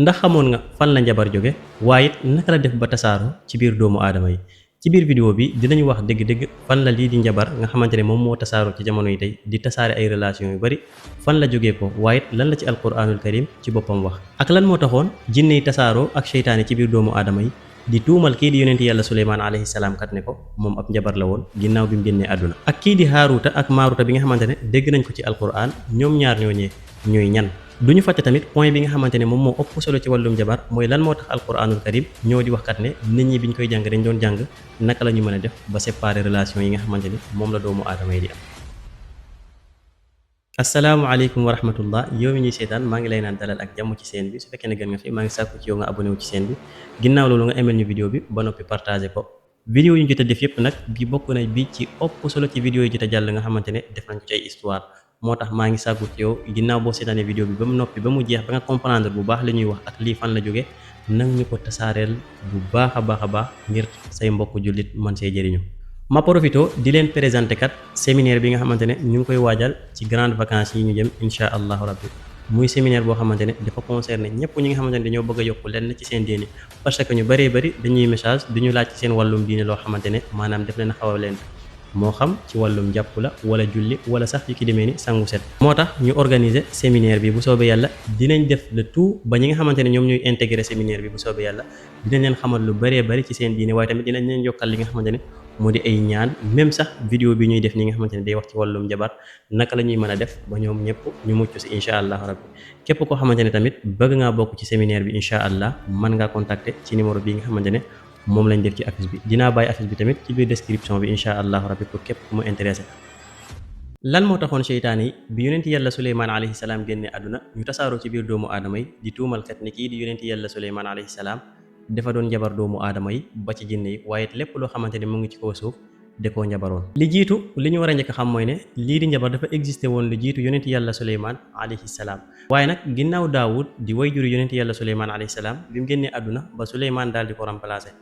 ndax xamoon nga fan la njabar jóge waaye it naka la def ba tasaaroo ci biir doomu aadama yi ci biir vidéo bi dinañu wax dëgg-dëgg fan la lii di njabar nga xamante ne moom moo tasaaroo ci jamono yi tey di tasaare ay relation yu bari fan la jógee ko waaye it lan la ci alquranul karim ci boppam wax ak lan moo taxoon jinne yi tasaaroo ak seytaane ci biir doomu aadama yi di tuumal kii di yonent yàlla suleymaan alayhi salaam kat ne ko moom ab njabar la woon ginnaaw bi mu génnee àdduna ak kii di haaruta ak maaruta bi nga xamante ne dégg nañ ko ci alquran ñoom ñaar ñooñee ñooy ñan duñu fàtte tamit point bi nga xamante ne moom moo ëpp solo ci wàllum jabar mooy lan moo tax alquranul karim ñoo di waxkat ne nit ñi biñ koy jàng dañ doon jàng naka la ñu mën a def ba séparer relation yi nga xamante ni moom la doomu aadama yi di am asalaamaaleykum wa rahmatullah yow mi ñuy seetaan maa ngi lay naan dalal ak jàmm ci seen bi su fekkee ne gën nga fi maa ngi sàkku ci yow nga abonné wu ci seen bi ginnaaw loolu nga aimel ñu vidéo bi ba noppi partagé ko vidéo yu ñu jot a def yépp nag bi bokk na bi ci ëpp solo ci vidéo yi jot a jàll nga xamante ne def nañ ko ci ay histoire moo tax maa ngi sàkku ci yow ginnaaw boo seetaanee vidéo bi ba mu noppi ba mu jeex ba nga comprendre bu baax li ñuy wax ak lii fan la jóge nag ñu ko tasaareel bu baax a baax ngir say mbokk jullit mën see jëriñu ma profito di leen présenté kat séminaire bi nga xamante ne ñu ngi koy waajal ci grande vacances yi ñu jëm incha allahu rabbi muy séminaire boo xamante ne dafa concerné ñëpp ñi nga xamante ne dañoo bëgg a yokku lenn ci seen diine parce que ñu bëree bëri dañuy message duñu laaj ci seen wàllum diine loo xamante ne maanaam def leen xaw a leen moo xam ci wàllum jàpp la wala julli wala sax yu ki demee ni sangu set moo tax ñu organiser séminaire bi bu soobee yàlla dinañ def le tout ba ñi nga xamante ne ñoom ñuy intégrer séminaire bi bu soobee yàlla dinañ leen xamal lu bëree bëri ci seen diine waaye tamit dinañ leen yokkal li nga xamante ne moo di ay ñaan même sax vidéo bi ñuy def ni nga xamante ne day wax ci wàllum jabar naka la ñuy mën a def ba ñoom ñëpp ñu mucc si incha allah rabbi képp koo xamante ne tamit bëgg ngaa bokk ci séminaire bi incha allah mën ngaa contacter ci numéro bi nga xamante ne moom lañ def ci affiche bi dinaa bàyyi affiche bi tamit ci biir description bi incha allahu rabbi pour képp ku mu intéressé lan moo taxoon seytaane yi bi yonenti yàlla suleymaan alayhi salaam génne àdduna ñu tasaaroo ci biir doomu aadama yi di tuumalkat ne kii di yonenti yàlla suleymaan alayhi salaam dafa doon njabar doomu aadama yi ba ci jinne yi waaye lépp loo xamante ne mu ngi ci kaw suuf de koo njabaroon li jiitu li ñu war a njëkk xam mooy ne lii di njabar dafa existé woon lu jiitu yonenti yàlla suleymaan alayhi salaam waaye nag ginnaaw daawud di way juru yonenti yàlla suleymaan alayhi salaam bi mu génnee àdduna ba suleymaan daal di ko remplacé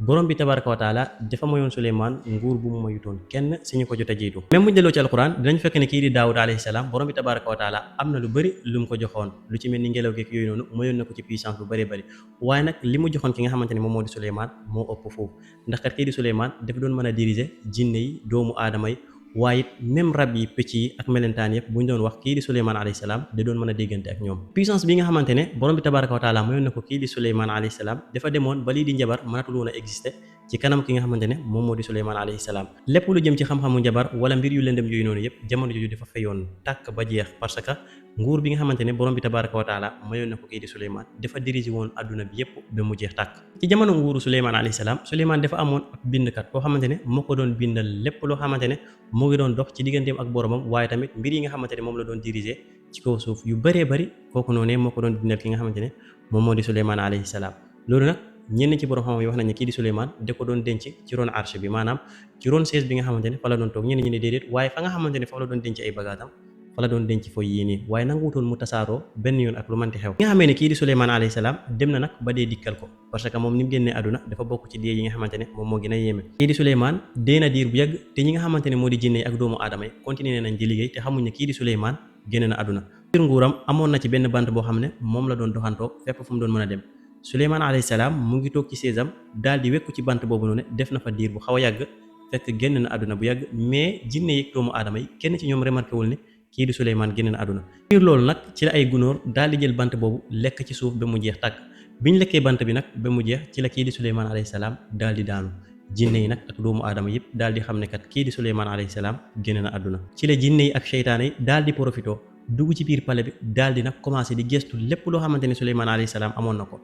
borom bi tabaraka wa taala dafa mayoon suleymaan nguur bu mu mayutoon kenn si ñu ko jot a jiitu même bu ñu delloo ci alquran dinañ fekk ne kii di daawud alayhi salaam borom bi tabaraka wa taala am na lu bëri lu mu ko joxoon lu ci mel ni ngelaw geeg yooyu noonu mayoon na ko ci puissance bu bëri bëri waaye nag li mu joxoon ki nga xamante ne moom moo di suleymaan moo ëpp foofu ndax kat kii di suleymaan dafa doon mën a diriger jinne yi doomu aadama yi waaye it même rab yi picc yi ak melentaan yëpp bu ñu doon wax kii di suleymaan alayhi salaam da doon mën a déggante ak ñoom puissance bi nga xamante ne borom bi tabaraka wa taala mayoon na ko kii di suleymaan alayhi salaam dafa demoon ba lii di njabar mënatul woon a exister ci kanam ki nga xamante ne moom moo di suleymaan alayhi salaam lépp lu jëm ci xam-xamu njabar wala mbir yu lëndëm yooyu noonu yëpp jamono jooju dafa fayoon tàkk ba jeex parce que nguur bi nga xamante ne borom bi tabaraka wa taala mayoon na ko kii di suleymaan dafa dirige woon adduna bi yëpp ba mu jeex tàkk ci jamono nguuru suleymaan alayhi salaam suleymaan dafa amoon ab bindkat koo xamante ne moo ko doon bindal lépp loo xamante ne mu ngi doon dox ci digganteem ak boromam waaye tamit mbir yi nga xamante ne moom la doon diriger ci kaw suuf yu bëree bëri kooku noonu moo ko doon bindal ki nga xamante ne moom moo di suleymaan alayhi salaam loolu nag ñenn ci borom xam yi wax nañ ne kii di suleymaan da ko doon denc ci ron arche bi maanaam ci ron chaise bi nga xamante ne fa la doon toog ñenn ñi ne déedéet waaye fa nga xamante ne fa la doon denc ay bagaasam fa la doon denc fooy yii nii waaye nanguwutoon mu tasaaroo benn yoon ak lu manti xew nga xamee ne kii di suleymaan alayhi salaam dem na nag ba dee dikkal ko parce que moom ni mu génnee àdduna dafa bokk ci dee yi nga xamante ne moom moo gën a yéeme kii di suleymaan dee na diir bu yàgg te ñi nga xamante ne moo di jinne yi ak doomu aadama yi continué nañ di liggéey te xamuñ ne kii di suleymaan génn na àdduna biir nguuram amoon na ci benn bant boo xam ne moom la doon doxantoo fépp fu mu doon mën a dem suleymaan alayhi salaam mu ngi toog ci seesam daal di wekku ci bant boobu noonu def na fa diir bu xaw a yàgg fekk génn na àdduna bu yàgg mais jinne yi ak doomu aadama yi kenn ci ñoom remarqué wul ne kii di suleymaan génn na àdduna biir loolu nag ci la ay gunóor daal di jël bant boobu lekk ci suuf ba mu jeex tàkk biñ lekkee bant bi nag ba mu jeex ci la kii di suleymaan alayhi salaam daal di daanu jinne yi nag ak doomu aadama yëpp daal di xam ne kat kii di suleymaan alayhi salaam génn na àdduna ci la jinne yi ak seytaane yi daal di profito dugg ci biir pale bi daal di nag commencé di gestu lépp loo xamante ne suleymaan alayhi salaam amoon na ko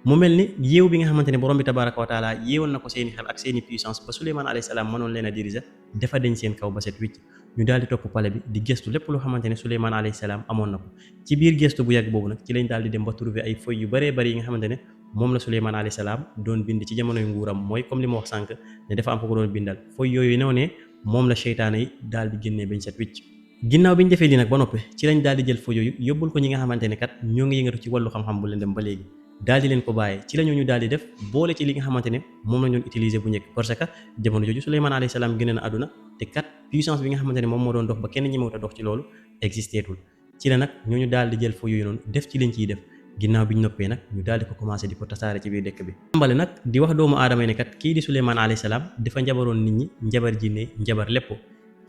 mu mel ni yéew bi nga xamante ne borom bi tabaraka wa taala yéewal na ko seeni xel ak seeni puissance ba suleymaan alayhi salaam mënoon leen a diriger dafa deñ seen kaw ba set wicc ñu daal di topp pale bi di gestu lépp loo xamante ne suleymaan alayhi salaam amoon na ko ci biir gestu bu yàgg boobu nag ci lañ daal di dem ba trouver ay feuilles yu bëree bëri yi nga xamante ne moom la suleymaan alayhi salaam doon bind ci jamonoy nguuram mooy comme li ma wax sànq ne dafa am ko doon bindal feuilles yooyu new ne moom la seytaane yi daal di génnee bañ set wicc ginnaaw bi ñu defee lii nag ba noppi ci lañ daal di jël feuilles yooyu yóbbul ko ñi nga xamante ne kat ñoo ngi yëngatu ci wàllu xam-xam bu leen dem ba léegi daal di leen ko bàyyee ci la ñu daal di def boole ci li nga xamante ne moom la ñu doon utiliser bu njëkk parce que jamono jooju suleymaan alayhi salaam génne na àdduna te kat puissance bi nga xamante ne moom moo doon dox ba kenn ñemewut a dox ci loolu existeetul ci la nag ñooñu daal di jël feuilles yooyu noonu def ci liñ ciy def ginnaaw bi ñu noppee nag ñu daal di ko commencé di ko tasaare ci biir dëkk bi tàmbale nag di wax doomu aadama yi ne kat kii di Suleymaan alayhi salaam dafa njabaroon nit ñi njabar jinne njabar lépp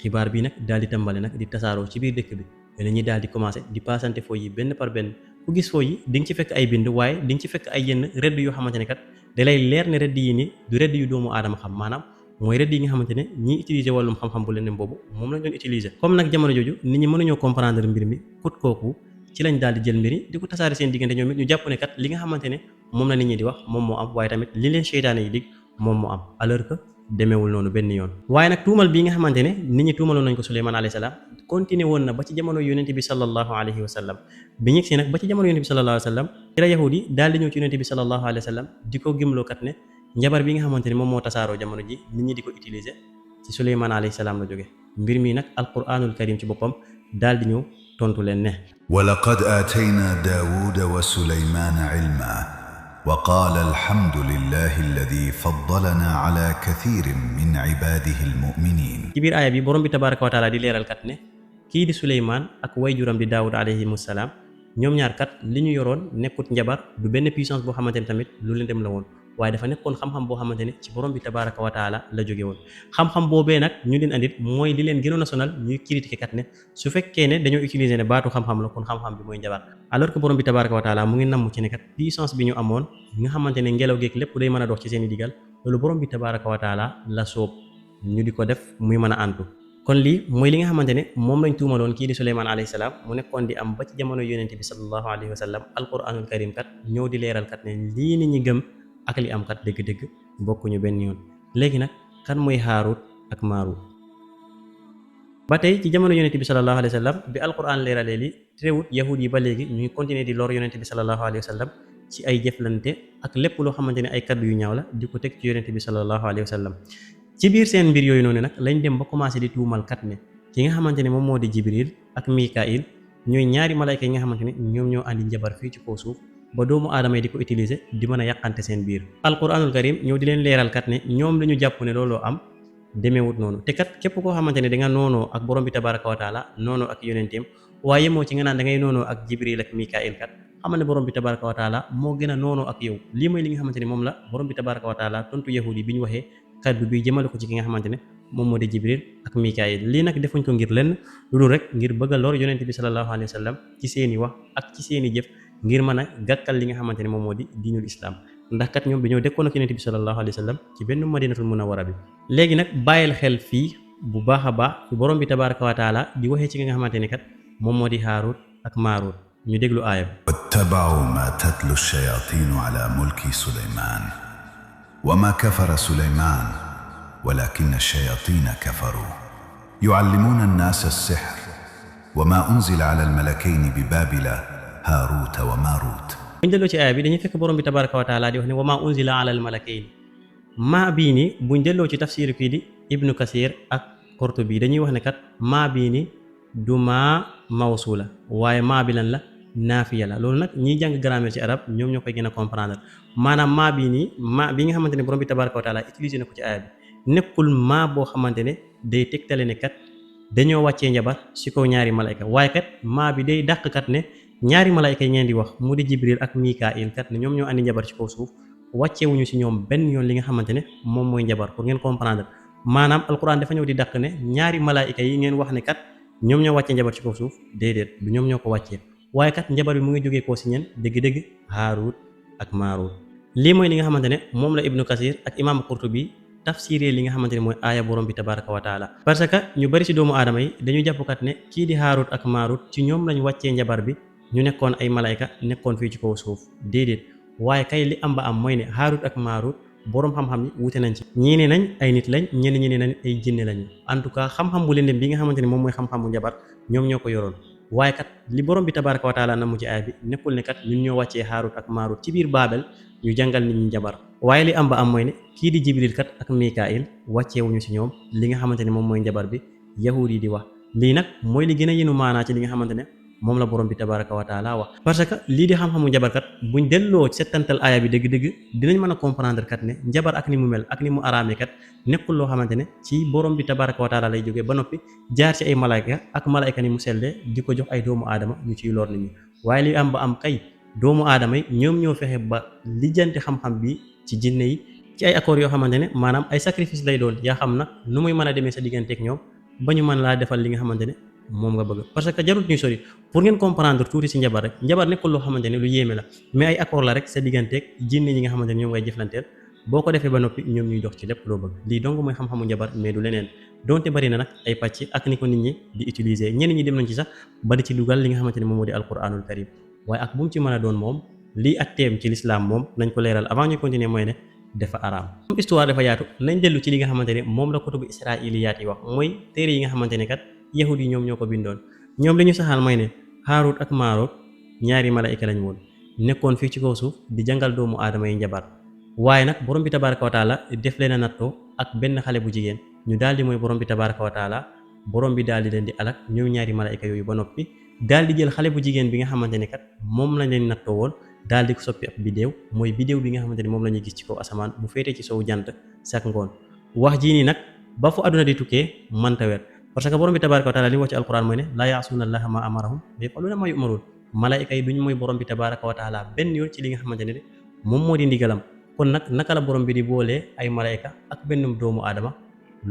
xibaar bi nag daal di tàmbale nag di tasaaroo ci biir dëkk bi nit ñi daal di commencé di paasante fooy yi benn par benn ku gis fooy yi di nga ci fekk ay bind waaye di nga ci fekk ay yenn rëdd yoo xamante ne kat da lay leer ne rëdd yi ni du rëdd yu doomu aadama xam maanaam mooy rëdd yi nga xamante ne ñi utiliser wàllum xam-xam bu leen boobu moom lañ doon utiliser comme nag jamono jooju nit ñi mënuñoo comprendre mbir mi kut kooku ci lañ daal di jël mbiri di ko tasaare seen diggante ñoom it ñu jàpp ne kat li nga xamante ne moom la nit ñi di wax moom moo am waaye tamit li leen seytaane yi dig moom moo am alors que demeewul noonu benn yoon waaye nag tuumal bii nga xamante ne nit ñi tuumaloon nañ ko Suleymaan alayhi salaam continué woon na ba ci jamono yonente bi sallallahu alayhi wa sallam bi ñëg si nag ba ci jamono yonente bi sallallahu alayhi wa sallam ci la yahud yi daal di ñëw ci yonente bi sallallahu alayhi wa sallam di ko gëmloo kat ne njabar bi nga xamante ne moom moo tasaaroo jamono ji nit ñi di ko utiliser ci Suleymaan alayhi salaam la jóge mbir mi nag alquranul karim ci boppam daal di ñëw tontu leen ne walaqad aatayna daawuda wa suleymaana ilma wa qaala alhamdulillahi alladi faddalana ala kathirin min ibadihi almuminin ci biir aaya bi borom bi tabaraka wa taala di leeral kat ne kii di Suleymaan ak wayjuram di daawud alayhimu salaam ñoom ñaar kat li ñu yoroon nekkut njabar du benn puissance boo xamante ne tamit lu leen dem la woon waaye dafa nekkoon xam-xam boo xamante ne ci borom bi tabaraka wa taala la jóge woon xam-xam boobee nag ñu leen andit mooy li leen gënoon a sonal ñuy critiquer kat ne su fekkee ne dañoo utiliser ne baatu xam-xam la kon xam-xam bi mooy njabar alors que borom bi tabaraka wa taala mu ngi namm ci ne kat puissance bi ñu amoon nga xamante ne ngelaw geeg lépp day mën a dox ci seen i digal loolu borom bi tabaraka wa taala la soob ñu di ko def muy mën a antu kon lii mooy li nga xamante ne moom lañ tuumaloon kii di Suleymaan alayhi salaam mu nekkoon di am ba ci jamono yonente bi sallallahu alayhi wa sallam alquranul karim kat ñëw di leeral kat ne lii nit ñi gëm ak li am kat dëgg-dëgg bokkuñu benn yoon léegi nag kan mooy Haarut ak Maarut ba tey ci jamono yonente bi sallallahu alayhi wa sallam bi alquran leeralee li teewut yahud yi ba léegi ñuy continuer di lor yonente bi sallallahu alayhi wa sallam ci ay jëflante ak lépp loo xamante ne ay kaddu yu ñaaw la di ko teg ci yonente bi sallallahu alayhi wa sallam ci biir seen mbir yooyu noonu nag lañ dem ba commencé di tuumal kat ne ki nga xamante ne moom moo di Jibril ak Mikail ñooy ñaari malayka yi nga xamante ne ñoom ñoo andi njabar fii ci kaw suuf ba doomu aadama yi di ko utiliser di mën a yàqante seen biir alquranul karim ñëw di leen leeral kat ne ñoom la ñu jàpp ne looloo am demeewut noonu te kat képp koo xamante ne da nga noonoo ak borom bi tabaraka wa taala noonoo ak yonenteem waaye moo ci nga naan da ngay noonoo ak Jibril ak Mikail kat xamal ne borom bi tabaraka wa taala moo gën a noonoo ak yow lii mooy li nga xamante ne moom la borom bi tabaraka wa taala tontu yahudi bi ñu waxee kaddu bi jëmale ko ci ki nga xamante ne moom moo di Jibril ak Mikail lii nag defuñ ko ngir lenn lu dul rek ngir bëgg a lor yonente bi sallallahu alayhi wa sallam ci seeni wax ak ci seeni jëf ngir mën a gàkkal li nga xamante ne moom moo di diinul islam ndax kat ñoom dañoo dekkoon ak yonente bi sallallahu alayhi wa sallam ci benn madinatul munawwara bi léegi nag bàyyil xel fii bu baax a baax fi borom bi tabaraka wa taala di waxee ci nga xamante ne kat moom moo di Haarut ak Maarut ñu déglu aaya bi wattaba'u ma tatlu ash-shayatin ala mulki Suleyman wa ma kafara Suleyman walakin ash-shayatin kafaru yu'allimuna an-nasa as-sihr wa ma unzila ala al-malakayn bi Babila Haaruta wa Maarut buñ delloo ci aaya bi dañuy fekk borom bi tabaraka wa taala di wax ne wa maa unzila ala al malakayn maa bii ni buñ delloo ci tafsir kii di Ibnu Kasir ak Qurtubi dañuy wax ne kat maa bii ni du maa mawsuula waaye maa bi lan la naafiya la loolu nag ñiy jàng grammaire ci arab ñoom ñoo koy gën a comprendre maanaam maa bii nii maa bi nga xamante ne borom bi tabaraka wa taala utilisé na ko ci aaya bi nekkul maa boo xamante ne day tegtale ne kat dañoo wàccee njabar si kaw ñaari malayka waaye kat maa bi day dàq kat ne ñaari malayka yi ngeen di wax mu di Jibril ak Mikail kat ne ñoom ñoo andi njabar ci kaw suuf wàccewuñu si ñoom benn yoon li nga xamante ne moom mooy njabar pour ngeen comprendre maanaam alquran dafa ñëw di dàq ne ñaari malayka yi ngeen wax ne kat ñoom ñoo wàccee njabar ci kaw suuf déedéet du ñoom ñoo ko wàccee waaye kat njabar bi mu ngi jógee koo si ñen dëgg-dëgg Haarut ak Maarut lii mooy li nga xamante ne moom la Ibnu Kasir ak imam Qurtubi tafsiré li nga xamante ne mooy aaya borom bi tabaraka wa taala parce que ñu bari si doomu aadama yi dañu jàpp kat ne kii di Haarut ak Maarut ci ñoom lañ wàccee njabar bi ñu nekkoon ay malayka nekkoon fii ci kaw suuf déedéet waaye kay li am ba am mooy ne Haarut ak Maarut boroom xam-xam yi wute nañ ci ñii ne nañ ay nit lañ ñenn ñi ne nañ ay jinne lañu en tout cas xam-xam bu leen dem bi nga xamante ne moom mooy xam-xamu njabar ñoom ñoo ko yoroon waaye kat li borom bi tabaraka wa taala na mu ci aaya bi nekkul ne kat ñun ñoo wàccee Haarut ak Maarut ci biir Baabel ñu jàngal nit ñi njabar waaye li am ba am mooy ne kii di Jibril kat ak Mikail wàcceewuñu si ñoom li nga xamante ne moom mooy njabar bi yahud yi di wax lii nag mooy li gën a yenu maanaa ci li nga xamante ne moom la borom bi tabaraka wa taala wax parce que lii di xam-xamu njabarkat buñ delloo settantal aaya bi dëgg-dëgg dinañ mën a comprendre kat ne njabar ak ni mu mel ak ni mu araamee kat nekkul loo xamante ne ci borom bi tabaraka wa taala lay jógee ba noppi jaar ci ay malayka ak malayka ni mu sellee di ko jox ay doomu aadama ñu ciy lor nit ñi waaye li am ba am kay doomu aadama yi ñoom ñoo fexe ba lijjanti xam-xam bi ci jinne yi ci ay accords yoo xamante ne maanaam ay sacrifice lay doon yaa xam nag nu muy mën a demee sa digganteeg ñoom ba ñu mën laa defal li nga xamante ne moom nga bëgg. parce que jarut ñuy sori pour ngeen comprendre tuuti ci njabar rek njabar nekkul loo xamante ne lu yéeme la mais ay accord la rek sa digganteeg jinne ñi nga xamante ne ñoom ngay jëflanteel boo ko defee ba noppi ñoom ñuy dox ci lépp loo bëgg. lii dong mooy xam-xamu njabar mais du leneen donte bari na nag ay pàcc ak ni ko nit ñi di utiliser ñenn ñi dem nañ ci sax ba di ci dugal li nga xamante ne moom moo di alquranul karim waaye ak bu mu ci mën a doon moom lii ak teem ci l'islam moom nañ ko leeral avant ñu continuer mooy ne dafa araam. comme histoire dafa yaatu nañ dellu ci li nga xamante ne moom la kutubu israiliyaat yi wax mooy téere yi nga xamante ne kat yahud yi ñoom ñoo ko bindoon ñoom li ñu saxaal mooy ne Haarut ak Maaroot ñaari malaayika lañ woon nekkoon fii ci kaw suuf di jàngal doomu aadama yi njabar waaye nag borom bi tabaraka wa taala def leen a nattoo ak benn xale bu jigéen ñu daal di mooy borom bi tabaraka wa taala borom bi daal di leen di alak ñoom ñaari malaayika yooyu ba noppi daal di jël xale bu jigéen bi nga xamante ne kat moom lañ leen nattoo woon daal di ko soppi ab bidéew mooy bidéew bi nga xamante ne moom la ñuy gis ci kaw asamaan bu féetee ci sowu jant sak ngoon wax jii nii nag ba fu àdduna di tukkee mënta weer parce que borom bi tabaraka wa taala li wax ci alquran mooy ne laa yaasuuna allaha ma amarahum wa yafaluuna ma yumaruun malaayika yi duñ mooy borom bi tabaraka wa taala benn yoon ci li nga xamante ne moom moo di ndigalam kon nag naka la borom bi di boolee ay malaayika ak benn doomu aadama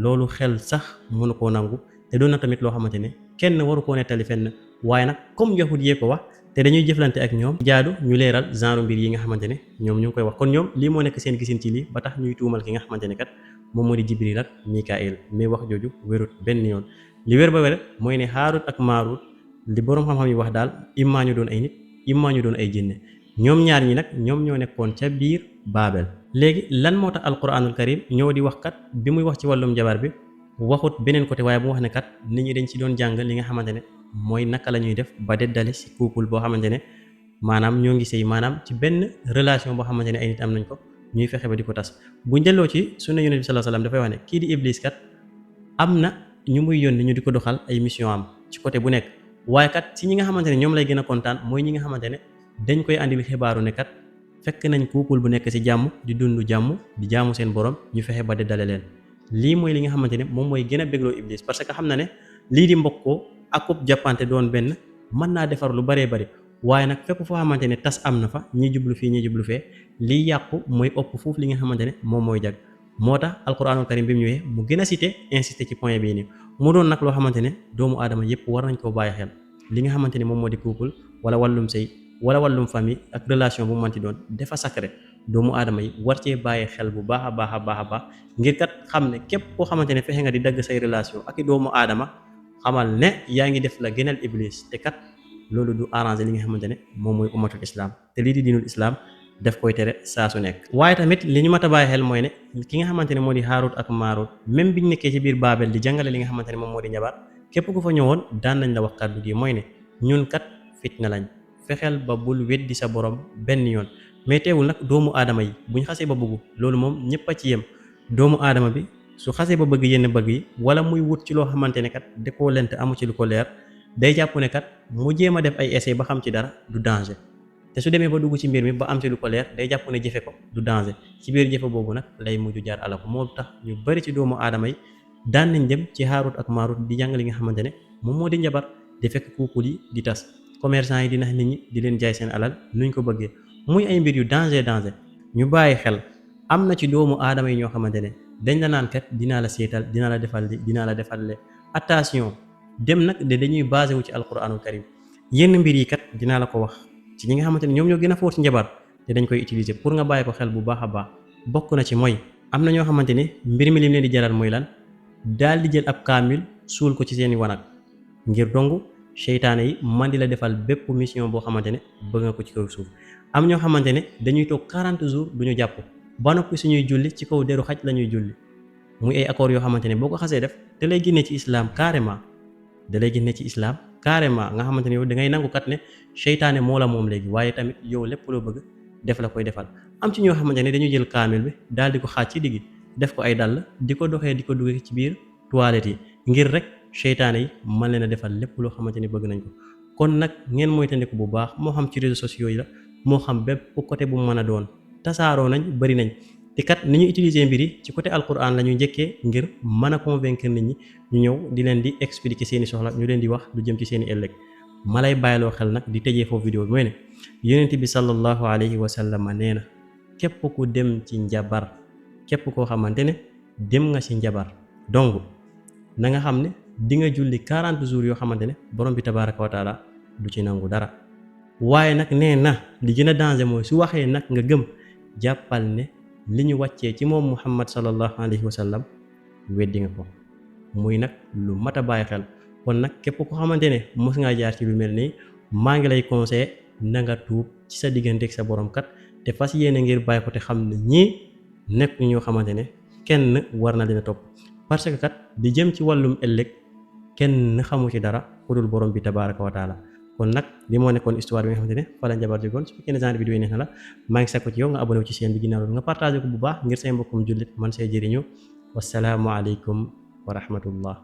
loolu xel sax mënu koo nangu te doon na tamit loo xamante ne kenn waru koo nettali fenn waaye nag comme yahud yee ko wax te dañuy jëflante ak ñoom jaadu ñu leeral genre mbir yi nga xamante ne ñoom ñu ngi koy wax kon ñoom lii moo nekk seen gisin ci lii ba tax ñuy tuumal ki nga xamante ne kat moom moo di Jibril ak Mikaayil mais wax jooju wérut benn yoon li wér ba wér mooy ne Haarut ak Maarut li boroom xam-xam yi wax daal immaa ñu doon ay nit immaa ñu doon ay jinne ñoom ñaar ñi nag ñoom ñoo nekkoon ca biir Baabel. léegi lan moo tax alquranul karim ñëw di wax kat bi muy wax ci wàllum jabar bi waxut beneen côté waaye bu wax ne kat nit ñi dañ ci doon jàng li nga xamante ne mooy naka la ñuy def ba deddale ci couple boo xamante ne maanaam ñoo ngi sëy maanaam ci benn relation boo xamante ne ay nit am nañ ko ñuy fexe ba di ko tas buñ delloo ci sunna yonent bi sallallahu alayhi wasallam dafay wax ne kii di iblis kat am na ñu muy yónni ñu di ko doxal ay mission am ci côté bu nekk waaye kat ci ñi nga xamante ne ñoom lay gën a kontaan mooy ñi nga xamante ne dañ koy andil xibaaru ne kat fekk nañ couple bu nekk ci jàmm di dund jàmm di jaamu seen borom ñu fexe ba deddale leen lii mooy li nga xamante ne moom mooy gën a bégloo iblis parce que xam na ne lii di mbokkoo akub jàppante doon benn mën naa defar lu baree bari waaye nag fépp foo xamante ne tas am na fa ñi jublu fii ñi jublu fee liy yàqu mooy ëpp foofu li nga xamante ne moom mooy jag moo tax alquranul karim bi mu ñëwee mu gën a insisté ci point bii nii mu doon nag loo xamante ne doomu aadama yépp war nañ koo bàyyi xel li nga xamante ne moom moo di couple wala wàllum sëy wala wàllum famille ak relation bu mu mënti doon dafa sacré doomu aadama yi war cee bàyyi xel bu baax a baax a baax a baax ngir kat xam ne képp koo xamante ne fexe nga di dagg say relation ak i doomu aadama xamal ne yaa ngi def la gënal iblis te kat loolu du arrangé li nga xamante ne moom mooy ummatul islam te lii di diinul islam daf koy tere saa su nekk. waaye tamit li ñu mat a bàyyi xel mooy ne ki nga xamante ne moo di Haarut ak Maarut même biñ nekkee ci biir Baabel di jàngale li nga xamante ne moom moo di njabar képp ku fa ñëwoon daan nañ la wax kàddu gi mooy ne ñun kat fitna lañ fexeel ba bul weddi sa borom benn yoon mais teewul nag doomu aadama yi buñ xasee ba bëggu loolu moom ñëpp a ci yem doomu aadama bi su xasee ba bëgg yenn bëgg yi wala muy wut ci loo xamante ne kat da koo lent amu ci lu ko leer day jàpp ne kat mu jéem a def ay essai ba xam ci dara du danger te su demee ba dugg ci mbir mi ba am ci lu ko leer day jàpp ne jëfe ko du danger ci biir jëfe boobu nag lay mujj jaar ala ko moo tax ñu bari ci doomu aadama yi daan nañ dem ci Haarut ak Maarut di jàng li nga xamante ne moom moo di njabar di fekk couple yi di tas commerçant yi di nax nit ñi di leen jaay seen alal nuñ ko bëggee muy ay mbir yu danger ñu bàyyi xel am na ci doomu aadama yi ñoo xamante ne dañ la naan kat dinaa la seetal dinaa la defal li dinaa la defal le attention dem nag de dañuy basé wu ci alquranul karim yenn mbir yi kat dinaa la ko wax ci ñi nga xamante ne ñoom ñoo gën a fóot ci njabar te dañ koy utiliser pour nga bàyyi ko xel bu baax a baax bokk na ci mooy am na ñoo xamante ne mbir mi lim leen di jaral mooy lan daal di jël ab kaamil suul ko ci seeni wanag ngir dong seytaane yi man di la defal bépp mission boo xamante ne bëgg nga ko ci kaw suuf am ñoo xamante ne dañuy toog 40 jours duñu jàpp ba noppi suñuy julli ci kaw deru xaj la ñuy julli muy ay accords yoo xamante ne boo ko xasee def da lay génnee ci islam carrément da lay génnee ci islam carrément nga xamante ne yow da ngay nangu kat ne seytaane moo la moom léegi waaye tamit yow lépp loo bëgg def la koy defal am ci ñoo xamante ne dañuy jël kaamil bi daal di ko xaaj ci digg def ko ay dàll di ko doxee di ko duggee ci biir toilette yi ngir rek seytaane yi mën leen a defal lépp loo xamante ni bëgg nañ ko kon nag ngeen moytandiku bu baax moo xam ci réseaux sociaux yi la moo xam bépp côté bu mu mën a doon tasaaroo nañ bari nañ te kat ni ñu utiliser mbir yi ci côté alquran la ñu njëkkee ngir mën a convaincre nit ñi ñu ñëw di leen di expliquer seeni soxla ñu leen di wax lu jëm ci seeni ëllëg ma lay bàyyiloo xel nag di tëjee foofu vidéo bi mooy ne yonent bi sallallahu alayhi wa sallam nee na képp ku dem ci njabar képp koo xamante ne dem nga ci njabar donc na nga xam ne di nga julli 40 jours yoo xamante ne borom bi tabaraka wa taala du ci nangu dara. waaye nag nee na li gën a danger mooy su waxee nag nga gëm jàppal ne li ñu wàccee ci moom Muhammad sallallahu alayhi wa sallam weddi nga ko muy nag lu mat a bàyyi xel. kon nag képp ko xamante ne mos ngaa jaar ci lu mel nii maa ngi lay conseillé na nga tuub ci sa digganteeg sa borom kat te fas yéene ngir bàyyi ko te xam ne ñii nekk ñoo xamante ne kenn war na leen a topp parce que kat di jëm ci wàllum ëllëg kenn xamu ci dara ku dul borom bi tabaraka wa taala. kon nag li moo nekkoon histoire bi nga xamante ne fa la njabar jógoon su fekkee ne genre vidéo yi neex na la maa ngi sakku ci yow nga abonné wu ci chaîne bi ginnaaw loolu nga partagé ko bu baax ngir say mbokkum jullit man see jëriñu wasalaamu aleykum wa rahmatullah.